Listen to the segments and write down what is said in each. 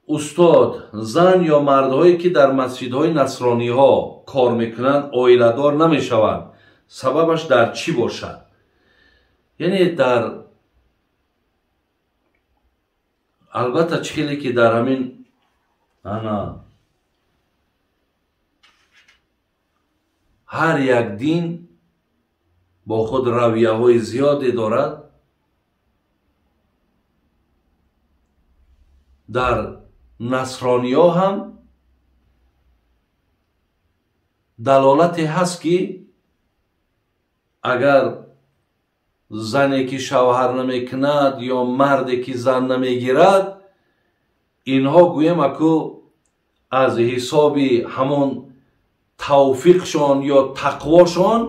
Устод, зан ё мардҳое ки дар масҷидҳои насрониҳо кор мекунанд, оиладор намешаванд. Сабабаш дар чӣ бошад? Яъне дар албатта чӣ хеле ки дар ҳамин ана ҳар як дин бо худ равияҳои зиёде дорад, дар насрониҳо ҳам далолате ҳаст ки агар зане ки шавҳар намекунад ё марде ки зан намегирад, инҳо гӯем аку аз ҳисоби ҳамон тавфиқшон ё тақвошон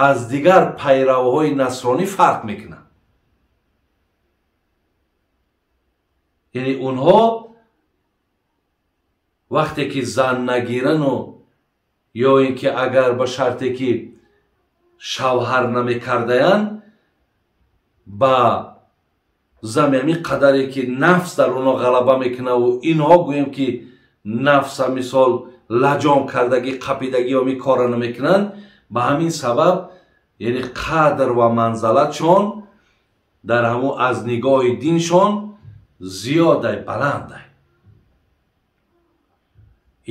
аз дигар пайравҳои насронӣ фарқ мекунанд. Яъне онҳо вақте ки зан нагирану ё ин ки агар ба шарте ки шавҳар намекардаянд, ба зами ҳамин қадаре ки нафс дар онҳо ғалаба мекунаву инҳо гӯем ки нафса мисол лаҷом кардагӣ, қапидагӣ ё ҳамин корро намекунанд, ба ҳамин сабаб яъне қадр ва манзалатшон дар ҳамон аз нигоҳи диншон зиёдай, баландай.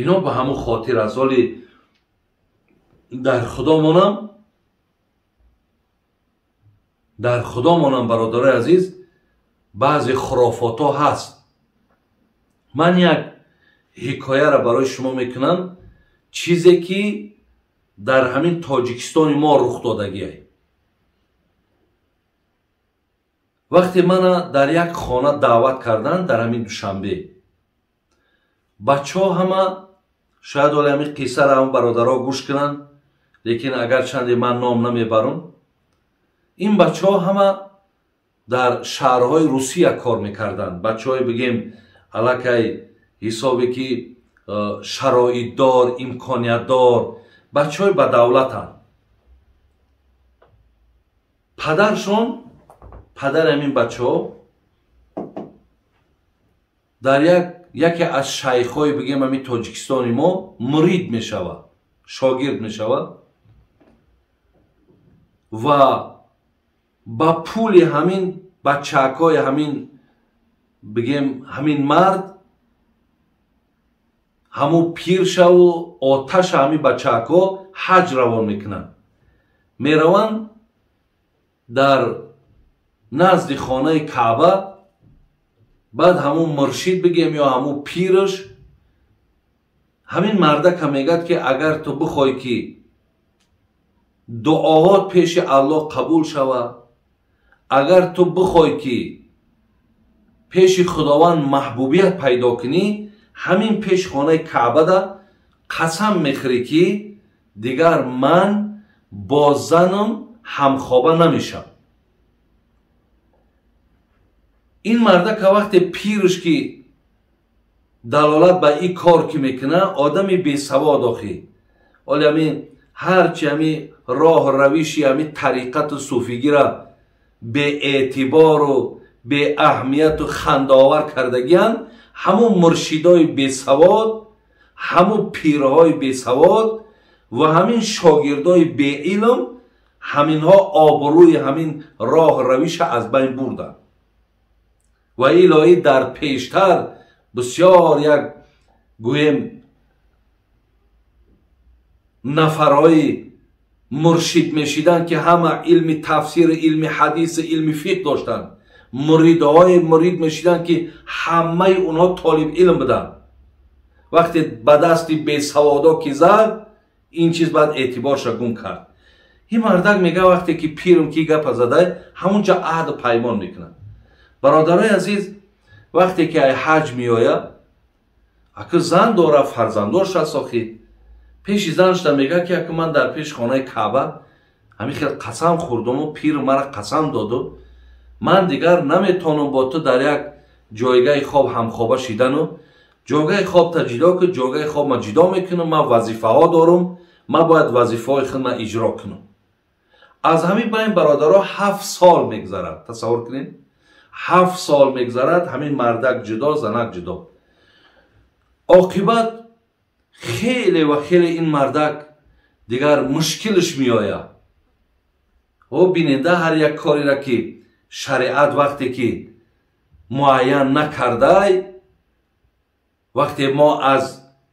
Ино ба ҳамон хотир аст. Оли дар худомонам бародарои азиз баъзе хурофотҳо ҳаст. Ман як ҳикояро барои шумо мекунам, чизе ки дар ҳамин Тоҷикистони мо рух додагиай. Вақте мана дар як хона даъват карданд дар ҳамин Душанбе, бачаҳо ҳама шояд оли ҳамин қиссаро ҳам бародаро гӯш кунанд, лекин агарчанде ман ном намебарам, ин бачаҳо ҳама дар шаҳрҳои Русия кор мекарданд. Бачаҳое бигем аллакай ҳисобе ки шароитдор, имкониятдор, бачаҳои ба давлатанд. Падаршон, падари ҳамин бачаҳо дар яке аз шайхҳои бигем ҳамин Тоҷикистони мо мурид мешавад, шогирд мешавад ва ба пули ҳамин бачаакҳои ҳамин бигем ҳамин мард ҳамун пиршаву оташа ҳамин бачаакҳо ҳаҷ равон мекунанд. Мераванд дар назди хонаи Каъба, баъд ҳамун муршид бигем ё ҳамун пирш ҳамин мардака мегӯяд ки агар ту бихоҳӣ ки дуоҳот пеши Аллоҳ қабул шавад, агар ту бихоҳӣ ки пеши Худованд маҳбубият пайдо кунӣ, ҳамин пеши хонаи Каъбада қасам мехӯрӣ ки дигар ман бо занам ҳамхоба намешавам. Ин мардака вақте пирш ки далолат ба ин кор ки мекунад, одами бесавод охӣ. Оли ҳамин ҳарчи ҳамин роҳ равиши ҳамин тариқату суфигира беэътибору беаҳамияту хандаовар кардагиянд, ҳамун муршидои бесавод, ҳамун пирҳои бесавод ва ҳамин шогирдои беилм ҳаминҳо обрӯи ҳамин роҳ равиша аз байн бурданд. Ва илоҳӣ дар пештар бисёр як гӯем нафарҳои муршид мешиданд ки ҳама илми тафсир, илми ҳадис, илми фиқҳ доштанд. Муридҳои мурид мешиданд ки ҳамаи онҳо толиб илм буданд. Вақте ба дасти бесаводо ки зад, ин чиз баъд эътиборша гум кард. Ин мардак мега вақте ки пирм ки гапа задай, ҳамунҷа аҳду паймон мекунад. Бародарои азиз, вақте ки ай ҳаҷ меояд, аку зан дора, фарзанддорш аст охи. Пеши занашда мега ки аку ман дар пеши хонаи Каъба ҳамин хел қасам хӯрдуму пир мара қасам доду, ман дигар наметавонам бо ту дар як ҷойгаҳи хоб ҳамхоба шидану ҷойгаҳи хобта ҷидо кун, ҷойгаҳи хоб ман ҷидо мекунам, ман вазифаҳо дорум, ман бояд вазифаҳои худма иҷро кунам. Аз ҳамин байн бародаро 7 сол мегзарад. Тасаввур кунед, 7 сол мегзарад, ҳамин мардак ҷудо, занак ҷудо. Оқибат хеле ва хеле ин мардак дигар мушкилш меояд. О бинеда ҳар як кореро ки шариат вақте ки муайян накардай, вақте мо аз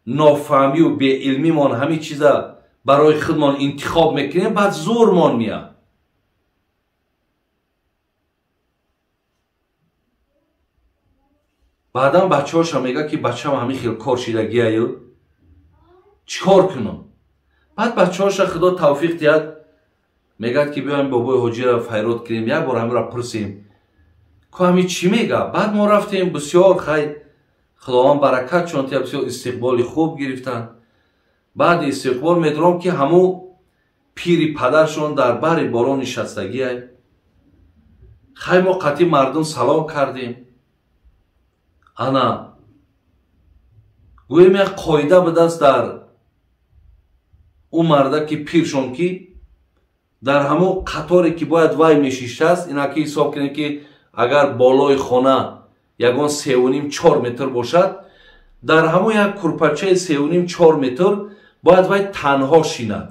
нофаҳмию беилмимон ҳамин чиза барои худмон интихоб мекунем, баъд зӯрмон меяд. Баъдан бачаҳоша мегӯяд ки бачам ҳамин хел кор шидагиаю, чӣ кор кунам? Баъд бачаҳоша худо тавфиқ диҳад, мегӯяд ки биёем бобои ҳоҷиро файрод кунем, як бор ҳаминро пурсем, ку ҳамин чӣ мегӯяд? Баъд мо рафтем, бисёр хай худованд баракат чон тия, бисёр истиқболи хуб гирифтанд. Баъди истиқбол медурам ки ҳамун пири падаршон дар бари боло нишастагиай. Хай мо қатъи мардум салом кардем. Ана гӯем як қоида будаст дар ӯ марда ки пиршон ки дар ҳамон қаторе ки бояд вай мешиштааст, инаки ҳисоб кунем ки агар болои хона ягон 3,5-4 метр бошад, дар ҳамон як курпачаи 3,5-4 метр бояд вай танҳо шинад.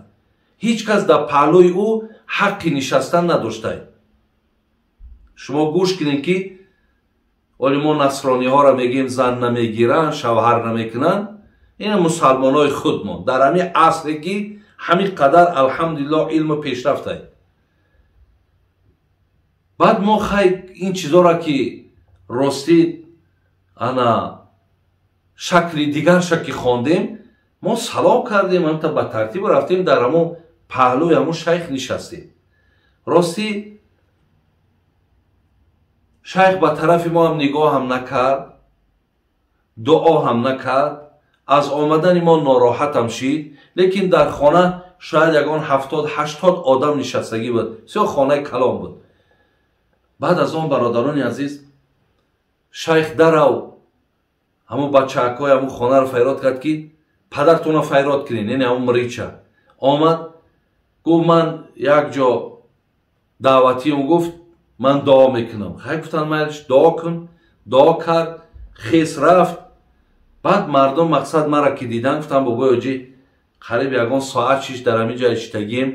Ҳеҷ кас дар паҳлӯи ӯ ҳаққи нишастан надоштай. Шумо гӯш кунед ки оли мо насрониҳоро мегӯем зан намегиранд, шавҳар намекунанд, ина мусалмонҳои худмон дар ҳамин асре ки ҳамин қадар алҳамдулиллоҳ илму пешрафтай. Баъд мо хай ин чизоро ки ростӣ ана шакли дигарша ки хондем, мо салом кардем, ҳамта ба тартиб рафтем, дар ҳамон паҳлӯи ҳамон шайх нишастем. Ростӣ шайх ба тарафи мо ҳам нигоҳ ҳам накард, дуо ҳам накард, аз омадани мо нороҳатам шид, лекин дар хона шояд ягон 70-80 одам нишастагӣ буд, бисёр хонаи калон буд. Баъд аз он бародарони азиз, шайх дарав ҳамун бачаакҳои ҳамун хонаро файрод кард ки падартонро файрод кунед, яъне ҳамун мрича омад, гуфт ман як ҷо даъватиам, гуфт ман дуо мекунам. Хай гуфтанд майлиш, дуо кун. Дуо кард, хес рафт. Баъд мардум мақсад мара ки дидан, гуфтанд бобои ҳоҷӣ қариб ягон соат шиш дар ҳамин ҷо иштагием,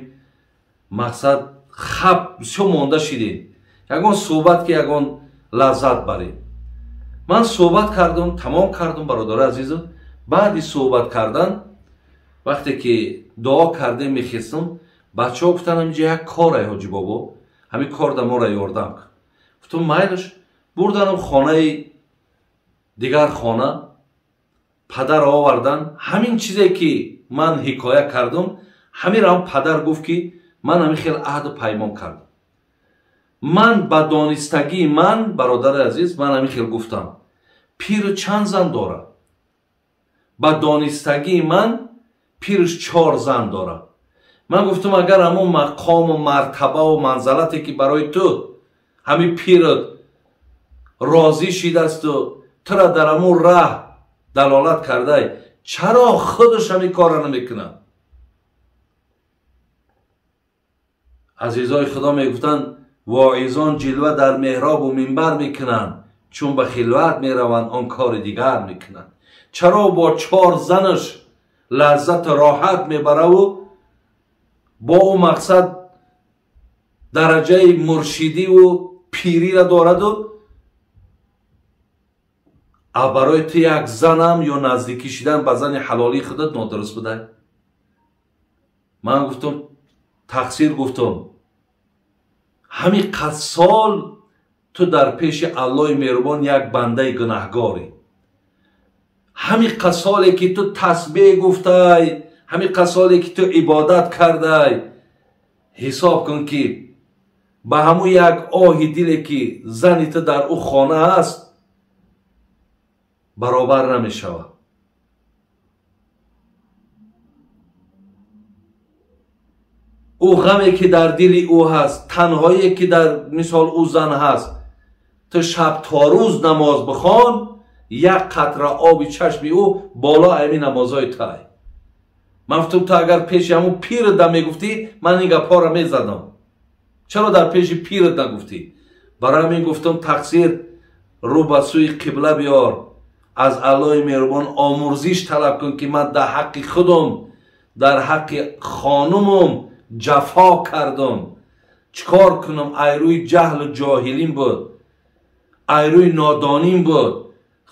мақсад хаб бисёр монда шидем, ягон суҳбат ки ягон лаззат барем. Ман суҳбат кардам, тамом кардам бародари азизам. Баъди суҳбат кардан вақте ки дуо кардем мехестам, бачаҳо гуфтанд ҳаминҷо як кор ай ҳоҷӣ бобо, ҳамин кор да моро ёрдам кун. Гуфтам майлиш. Бурданам хонаи дигар хона, падар овардан. Ҳамин чизе ки ман ҳикоя кардам, ҳаминро ҳам падар гуфт ки ман ҳамин хел аҳду паймон кардам. Ман ба донистагии ман, бародари азиз, ман ҳамин хел гуфтам: пир чанд зан дорад? Ба донистагии ман пирш 4 зан дорад. Ман гуфтам агар ҳамон мақому мартабаву манзалате ки барои ту ҳамин пират розӣ шидасту тура дар ҳамон раҳ далолат кардай, чаро худаш ҳамин корро намекунад? Азизои худо мегуфтанд воизон ҷилва дар меҳробу минбар мекунанд, чун ба хилват мераванд он кори дигар мекунанд. Чаро бо 4 занаш лаззату роҳат мебараву бо ӯ мақсад дараҷаи муршидиву пириро дораду а барои ту як занам ё наздикӣ шидан ба зани ҳалолии худат нодуруст будай? Ман гуфтам тақсир, гуфтам ҳамин қад сол ту дар пеши Аллоҳи меҳрубон як бандаи гунаҳгорӣ. Ҳамин қад соле ки ту тасбеҳ гуфтай, ҳамин қад соле ки ту ибодат кардай, ҳисоб кун ки ба ҳамун як оҳи диле ки зани ту дар ӯ хона аст баробар намешавад. Ӯ ғаме ки дар дили ӯ ҳаст, танҳое ки дар мисол ӯ зан ҳаст, ту шаб то рӯз намоз бихон, як қатра оби чашми ӯ боло ҳамин намозҳои тай. Ман гуфтам ту агар пеши ҳамун пират да мегуфтӣ, ман ин гапҳоро мезадам. Чаро дар пеши пират нагуфтӣ? Барои ҳамин гуфтам тақсир, рӯ ба сӯи қибла биёр, Аз Аллоҳи меҳрубон омурзиш талаб кун, ки ман дар ҳаққи худам, дар ҳаққи хонумам ҷафо кардам. Чикор кунам? Айрӯи ҷаҳлу ҷоҳилим буд, айрӯи нодоним буд.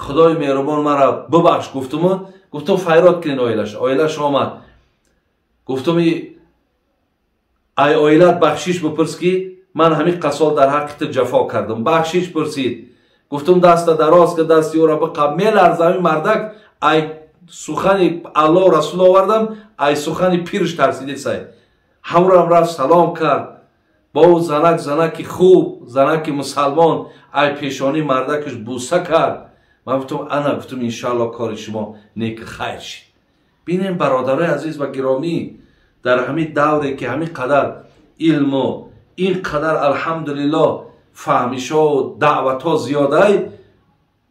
Худои меҳрубон маро бибахш. Гуфтуму гуфтум файрод кунед оилаш. Оилаш омад. Гуфтум ай оилат бахшиш бипурс, ки ман ҳамин қасол дар ҳаққи ту ҷафо кардам. Бахшиш пурсид. Гуфтум даста дароз ки дасти ӯро биқаб. Меларза ҳамин мардак, ай сухани Аллоҳ расул овардам, ай сухани пирш тарсидесай. Ҳамроам рафт салом кард. Бо ӯ занак, занаки хуб, занаки мусалмон, ай пешонии мардакаш буса кард. Ман гуфтум ана, гуфтум иншаалло кори шумо неки хайр шид. Бинем бародарои азиз ва гиромӣ, дар ҳамин давре ки ҳамин қадар илму ин қадар алҳамдулиллоҳ фаҳмишҳо даъватҳо зиёдай,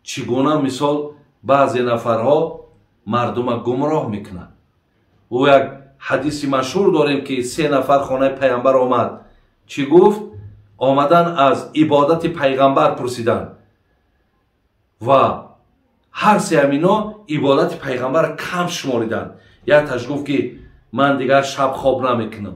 чӣ гуна мисол баъзе нафарҳо мардума гумроҳ мекунанд. Ӯ як ҳадиси машҳур дорем, ки се нафар хонаи пайғамбар омад. Чӣ гуфт? Омадан аз ибодати пайғамбар пурсиданд ва ҳар се ҳамино ибодати пайғамбарро кам шумориданд. Якташ гуфт, ки ман дигар шаб хоб намекунам.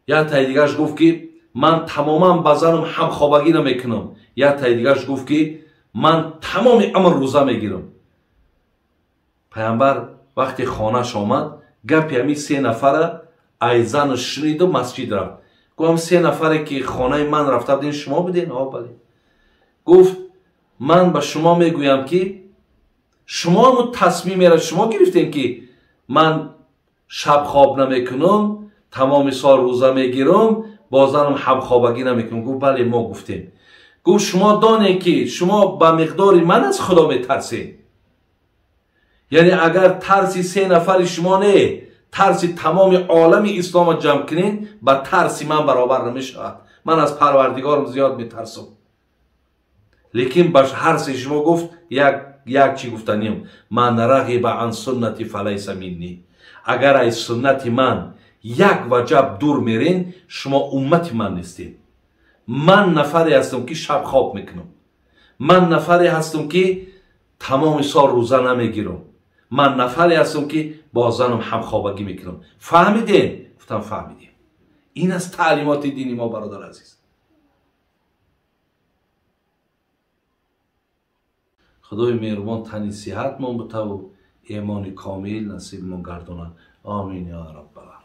Яктаи дигараш гуфт, ки ман тамоман ба занам ҳамхобагӣ намекунам. Яктаи дигараш гуфт, ки ман тамоми умр рӯза мегирам. Пайғамбар вақте хонаш омад, гапи ҳамин се нафара ай занаш шуниду масҷид рафт. Гуфт се нафаре ки хонаи ман рафта будин, шумо будин? Ҳо, бале. Гуфт ман ба шумо мегӯям, ки шумо ҳамун тасмимеро шумо гирифтем, ки ман шаб хоб намекунам, тамоми сол рӯза мегирам, бо занам ҳамхобагӣ намекунам. Гуфт бале, мо гуфтем. Гуфт шумо донед, ки шумо ба миқдори ман аз Худо метарсед. Яъне агар тарси се нафари шумо не, тарси тамоми олами исломро ҷамъ кунед, ба тарси ман баробар намешавад. Ман аз Парвардигорам зиёд метарсам. Лекин ба ҳар се шумо гуфт як чӣ гуфтанем: ман рағиба ан суннати фалайса минни. Агар аз суннати ман як ваҷаб дур мерен, шумо уммати ман нестед. Ман нафаре ҳастам, ки шаб хоб мекунам. Ман нафаре ҳастам, ки тамоми сол рӯза намегирам. Ман нафаре ҳастам, ки бо занам ҳамхобагӣ мекунам. Фаҳмидем? Гуфтам фаҳмидем. Ин аст таълимоти дини мо, бародар азиз. Худои меҳрубон тани сиҳатмон бутаву имони комил насибмон гардонад. Омин ё раббал.